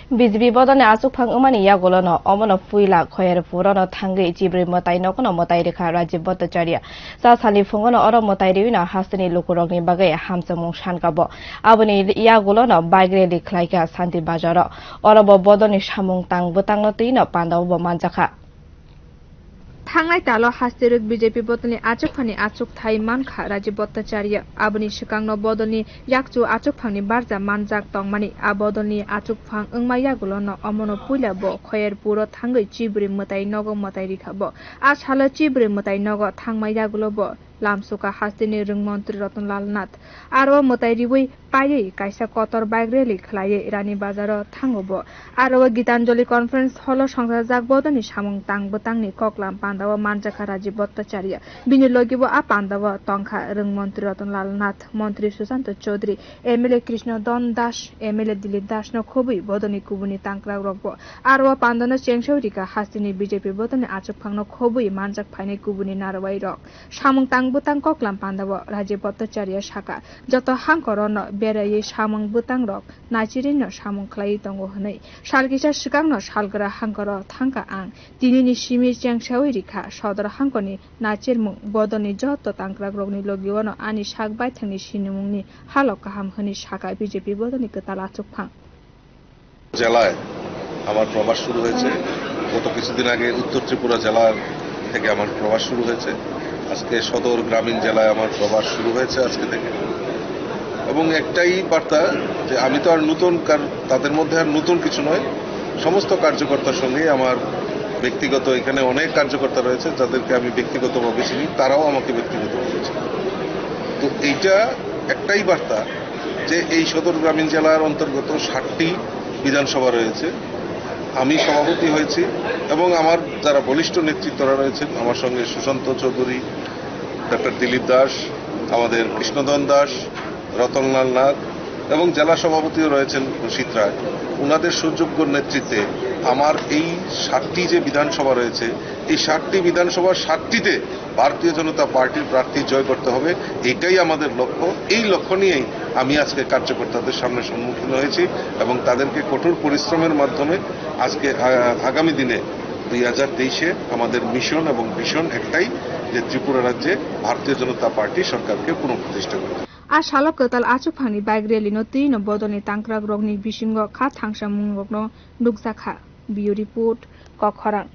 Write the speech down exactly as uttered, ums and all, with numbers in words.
B J P bodolni achukphang wngmani yagulono omono puila Khoyerpurono thangwi chibrwi mwtai nogono mwtai rikha Rajiv Bhattacharya. Cha salni phungono oro mwtai riwino hasteni lukurokni bagwi hamchwmung sankha bo. Aboni yagulono bike rally khlaikha Shanti Bazaro. Oro bo bodolni samung tang bwtangno twino pandao bo manjakha. Thangnai talo hasterok B J P bodolni achukphani achukthai mankha Rajiv Bhattacharya. Aboni swkangno bodolni yakchu achukphangni barja manjak tongmani. A bodolni achukphang wngma yagulono omono puila bo Khoyerpuro thangwi chibrwi mwtai nogo mwtai rikha bo. A salo chibrwi mwtai nogo thangma yagulo bo lamsuka hasteni rwng montri Ratanlal Nath. Aro mwtai riwi paiwi kaisa kotor bike rally khlaiwi Rani Bazaro thango bo. Aro o Gitanjali Conference Hall o songchajak bodolni samung tang bwtangni koklam pandao manjakha Rajiv Bhattacharya. Bini logibo a pandao tongkha rwng montri Ratanlal Nath, montri Sushanta Chaudhary, M L A Krishna Don Das, M L A Dilip Das no khobwi bodolni kubuni tangkrak rokbo. Aro o pandano chengsawi rikha hasteni B J P bodolni achukphangno khobwi manjak phainai kubuni narwai rok. Samung tang bwtang koklam pandao Rajiv Bhattacharya saka, joto hangkorono beraiwi samung bwtang rok nachirino samung khlaiwi tongo hwnwi. Sal kisa swkangno salgra hangkoro thangkha ang. Tinini simi chengsawi rikha sodor hangkorni nachirmung bodolni joto tangkrakrokni logiono ani sak baithangni sinimungni halok kaham hwnwi saka B J P bodolni kwtal achukphang. জেলায় আমার প্রবাস শুরু হয়েছে। গত কিছুদিন আগে উত্তর ত্রিপুরা জেলা থেকে আমার প্রবাস শুরু হয়েছে। আজকে সদর গ্রামীণ জেলায় আমার প্রবাস শুরু হয়েছে আজকে থেকে। এবং একটাই বার্তা যে আমি তো আর নতুন কার-, তাদের মধ্যে আর নতুন কিছু নয়। সমস্ত কার্যকর্তার সঙ্গেই আমার ব্যক্তিগত, এখানে অনেক কার্যকর্তা রয়েছে যাদেরকে আমি ব্যক্তিগতভাবে চিনি, তারাও আমাকে ব্যক্তিগতভাবে চিনি। তো এইটা একটাই বার্তা যে এই সদর গ্রামীণ জেলার অন্তর্গত সাতটি বিধানসভা রয়েছে। আমি সভাপতি হয়েছি এবং আমার যারা বলিষ্ঠ নেতৃত্বরা রয়েছেন, আমার সঙ্গে সুশান্ত চৌধুরী, ডক্টর দিলীপ দাস, আমাদের কৃষ্ণধন দাস, রতনলাল নাথ এবং জেলা সভাপতিও রয়েছেন রশিদ রায়। ওনাদের সুযোগ্য নেতৃত্বে আমার এই সাতটি যে বিধানসভা রয়েছে, এই সাতটি বিধানসভার সাতটিতে ভারতীয় জনতা পার্টির প্রার্থী জয় করতে হবে, এটাই আমাদের লক্ষ্য। এই লক্ষ্য নিয়েই আমি আজকে কার্যকর্তাদের সামনে সম্মুখীন হয়েছি এবং তাদেরকে কঠোর পরিশ্রমের মাধ্যমে আজকে, আ-, আগামী দিনে দুই হাজার তেইশে আমাদের মিশন এবং ভিশন একটাই যে ত্রিপুরা রাজ্যে ভারতীয় জনতা পার্টি সরকারকে পুনঃপ্রতিষ্ঠা করতে। A salo kwtal achukphangni bike rally no twi no bodolni tangkrakrokni bisingo kha thangsa mungrokno nukjakha. Bureau Report, Kokhorang.